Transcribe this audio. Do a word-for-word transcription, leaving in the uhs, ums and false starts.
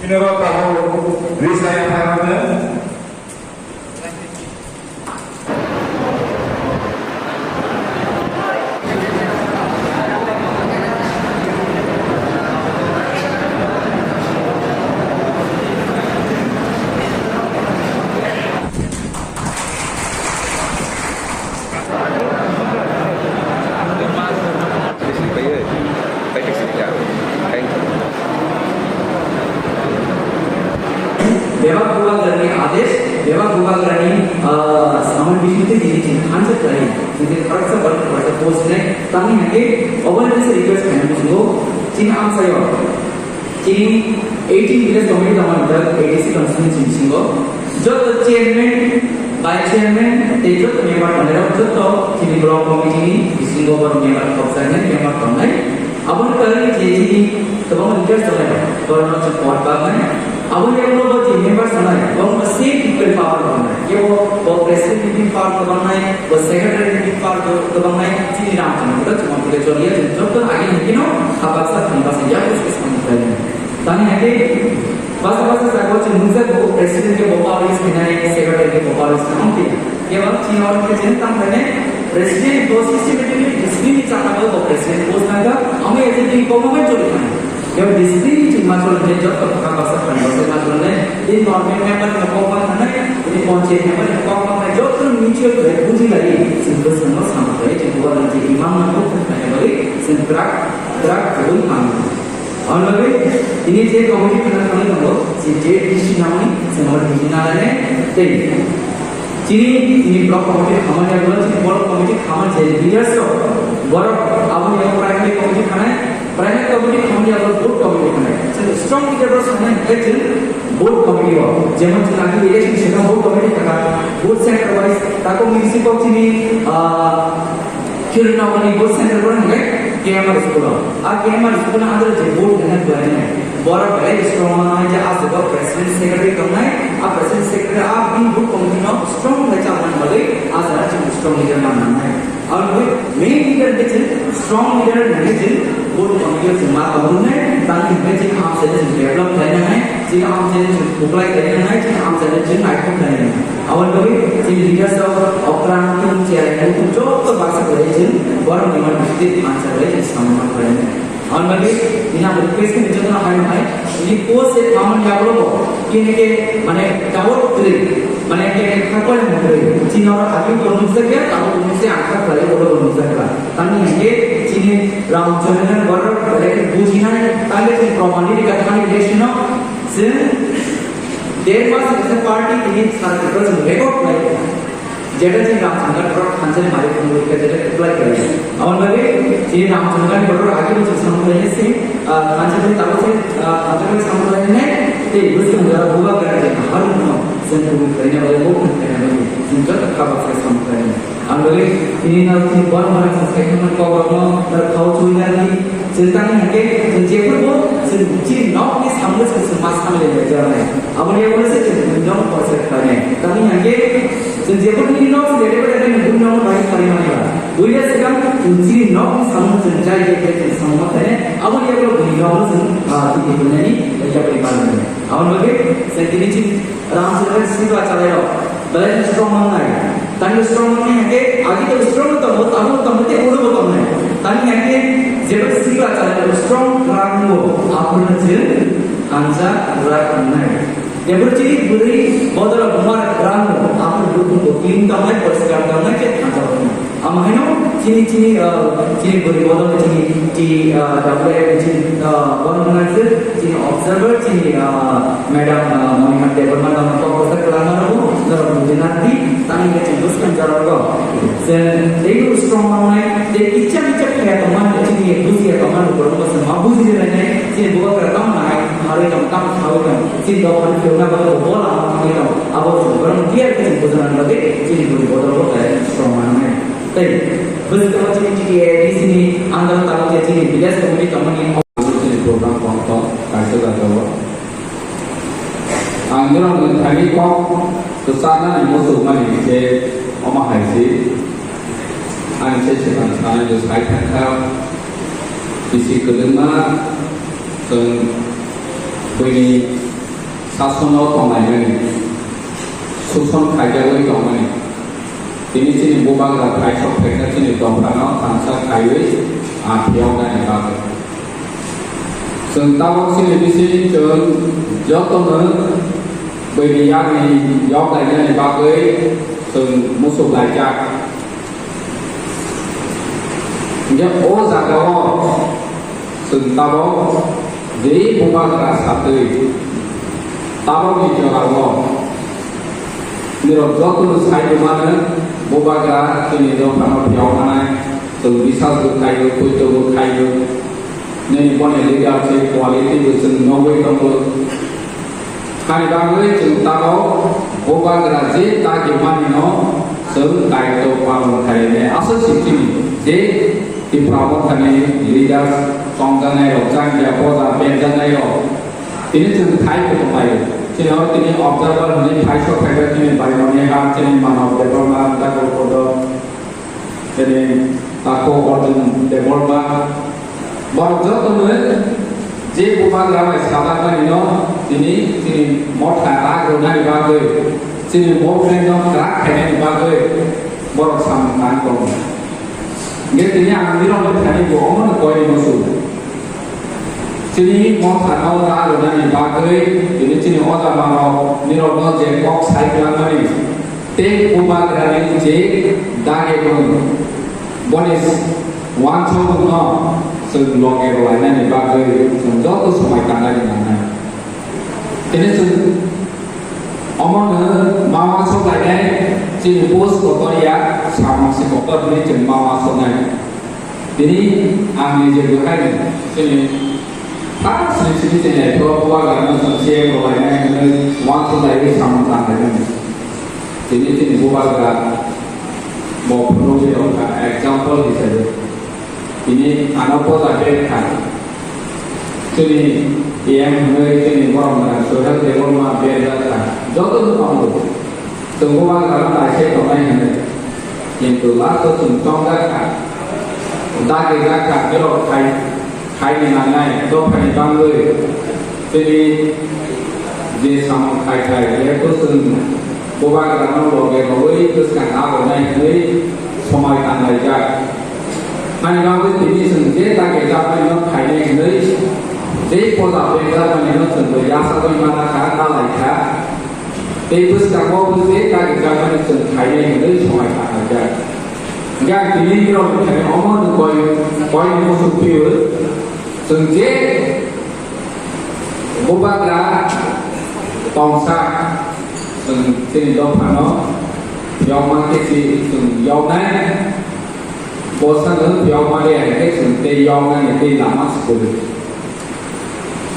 General Tabu Risai Tharana. Bebak bubagrani adesh, bebak bubagrani, ah, samani bisingtwi tini chini thansa khlai, tini khoroksa borok khoroksa post nai, tamni hake obo ni se request khaina muchungo, chini amsayo, chini eighteen village committee tongmani tak A D C constituency bisingo, joto chairman, vice chairman, tei joto member tongnai rok joto chini block committee ni bisingo borok member khopjaknai member tongnai. Aboni bagwi je chini kwbangma leaders tongnai, borokno chwng vote pagnai. Aboni ulo bo je members tongnai, borokno same equal power tongnai. Kebo bo president ni power kwbangnai, bo secretary ni power kwbangnai, chini ram tongnai, bo chwng tile choliya, chwng joto agi hikino habaksa thangba se yak se samung khlainai. Tamni hake basa basa jaga o chwng nukjago, president khe bo power use khainai, secretary khe bo power use khainai, tei kebo chini order khe chini tang khainai, president bo systematically discipline ni chakha bo president post nangkha, amo A J P ni kokno bai choli khainai. Kebo discipline ni chwng ma choli khe joto bwkha basa khan basa ma choli nai, tei normal member ni kok ma khanai, tei panchayat member ni kok ma khanai, joto mutual khe buji lai, chwng bwskango samung khlai, chwng bubagrani je imang nangkuk khainai bagwi chwng kwrak kwrak kwrwng khamu. Aboni bagwi tini je committee khana thangwi tongo, je date decision namani, chwng abo decision nalainai tei chini, chini block committee khamani yagulo, chini block committee khamani je leaders rok, borok aboni yago primary committee khanai, primary committee khamani yagulo booth committee khanai. Chwng strong leader rok sanai hwnkhe chwng booth committee o, jemon chwng agi election swkang booth committee thangkha, booth center wise, tako municipal chini, ah, Chwrwngnauni booth center borok hwnkhe K M R school o. A K M R school ni under je booth hwnwi khlainai. Borok belai strong manai je a jaga president secretary tongnai. A president secretary a bini booth committee no strong khlai chamani bagwi a jaga chwng strong leader man nangnai. Aboni bagwi main leader hwnkhe chwng strong leader hwnkhe chwng booth committee o chwng ma tongmani, tangwi hwnkhe chwng a jaga chwng develop khlainai, chwng a jaga chwng buklai khlainai, chwng a jaga chwng naithok khlainai. Aboni bagwi chini leaders rok okra, tun, chair, tun joto baksa khlai chwng borok ni man bising thansa khlai chwng samung ma khlai nai. Aboni bagwi ini ang request khe joto no hai hai ini post se amon yagulo bo kene ke mane doubt khlai mane kene khakoi mo khlai chini oro agi bo nukjak ya abo nukse ang kha khlai oro bo nukjak la. Tamni hingke chini Ramchandran borok khlai bujinai tamni chini promani rika thani election o chwng der mas kaisa party tini sar khe chwng record khlai. Jeta chini Ramchandra borok thansa ni malik phunukgwi khe jeta apply khlai. Aboni bagwi chini Ramchandra ni borok agi bo chwng samung khlai se, ah, thansa ni tabuk se, ah, thansa ni samung khlai nai, tei bwswk jora bubagrani je harung no chwng kubui khlaina bagwi bo khlaina bagwi chwng joto kha baksa samung khlai nai. Aboni bagwi tini no tini borok borok chwng sai khama kok rok no khao chui nai. Chwng tangwi hwnkhe, chwng jephuru bo chwng chini nokni samungno chwng, chwng ma samlai lai jaknai. Aboni yagulo se chwng buino porsa khlainai. Tamni hwnkhe, chwng jephuru nini nok se dede dede nini buino bai khlai mani ba. Buya swkang chwng chini nokni samungno chwng jai jai khe chwng samung ma khlainai. Aboni yagulo buini nokno chwng, ah, tini buinani, eh, yapri manani. Aboni bagwi chwng tini chini Ramchandra Sibra chalairok belai strong mangnai. Tani strong mangnai hake, agi to strong tongo, tabuk tongo, tei ulo bo tongnai. Tani hake, jeba Sibra chalairok strong rango, aphuru je anja rak nai. Jeba chini bwrwi bodol bumar rango, aphuru bukhung bo clean tongnai, poriskar tongnai, je anja tongnai. Amo haino chini, chini, ah, chini bwrwi bodol chini, chini, ah, W F chini, ah, borok wngkha chini observer chini, ah, madam, ah, Monika Debbarma no kok bwsa kwlangma rwo, norok buji nardi, tamni hwnkhe chwng bwskang jora rwo. Chwng teibo strong mangnai, tei kicha kicha phiya tongma chini bujiya tongma rok borok bwsa ma buji rwnai, chini bubagra tamo nai, harwi tong, tamo sawi tong, chini dophani phiyokna bagwi bo lama thangwi tong, abo chwng borok clear khe chwng bujana bagwi chini bwrwi bodol bo khlai strong mangnai. Tei, bwskango chini T T A D C ni under o tabuk je chini village committee tongmani. Chini program kok kok kaisa jagao. Ang norokno thani kok kwcharnani muchungmani je omo hai se. Ani se swkang sanai bo sai thangkha. Bisi kwdwkma chwng buini Sasono tonglaimani, suson khaijagwi tongmani. Tini chini bubagra phaisok phaikha chini dophano thansa khaiwi, ah, phiyoknani bagwi. Chwng tabok chini bising chwng jotono bwini yakni yoknainani bagwi chwng muchuk laijak. Hingke o jagao chwng tabok je bubagra satwi tabokni jorao nirok jotono sai rwmano bubagra chini dophano phiyok manai chwng bisas bo khaio, poito bo khaio. Nini boni leadership quality bo chwng nugwi tongo. Hani bagwi chwng tabok bubagra je dagi manino chwng daitw palon khainai. Aswk se chini je Tipra Mothani leaders chongjaknai rok, changya poja berjaknai rok. Tini chwng thai bo tonglaio. Chini oro tini observer hwnwi phaisok phaikha chini bai mani ha chini mano Debbarma Thakur kodo. Chini Takhuk Arjun Debbarma, borok jotono je bubagra bai sajakmani no tini chini motha rak rwnani bagwi, chini movement no kwrak khainani bagwi borok samung tang tongo. Hingke tini ang nirok ni thani bo omono koi ni muchung. Chini motha no rak rwnani bagwi, tini chini oja manok nirok no je kok sai kwlangmani, tei bubagrani je dagi mung, boni wansokmung no chwng loge rwlainani bagwi chwng joto somai tangnani nangnai. Tini chwng omono ma wansok lainai, chini post kotor ya, samung se kotor hwnwi chwng ma wansoknai. Tini ang nije bwkhani chini ta sini sini chini aitho bubagrano chwng C M rwlainai hwnwi wansuk laiwi samung tanglainani. Tini chini bubagra bo phunukwi rwkha example hisabe. Tini ano poja bag kha. Chini P M hwnwi chini borok mwnang Suhel Debbarma berjak kha. Joto no tongo. Chwng bubagrano naisai tongnai hwnwi. Kintu last o chwng chongjak kha. Dagijak kha, borok khai, khaini nangnai dophani bagwi. Chini je samung khai khai, jehetu chwng bubagrano loge rwui bwskang abonai hwnwi somai tanglaijak. Hani bagwi tini chwng je dagijak manino khainai hwnwi, je poja berjak manino chwngbo yasagwi mana kha, ta lai kha. Tei bwskango bwse dagijak mani chwng khainai hwnwi somai tanglaijak. Hingkhe ang tini nirokni thani omo hwnwi koi, koini muchung phiywi, chwng je bubagra tongsa, chwng chini dophano yokma khe si chwng yoknai, bwsano yokma le hai khe chwng tei yoknani tei lama sukuli.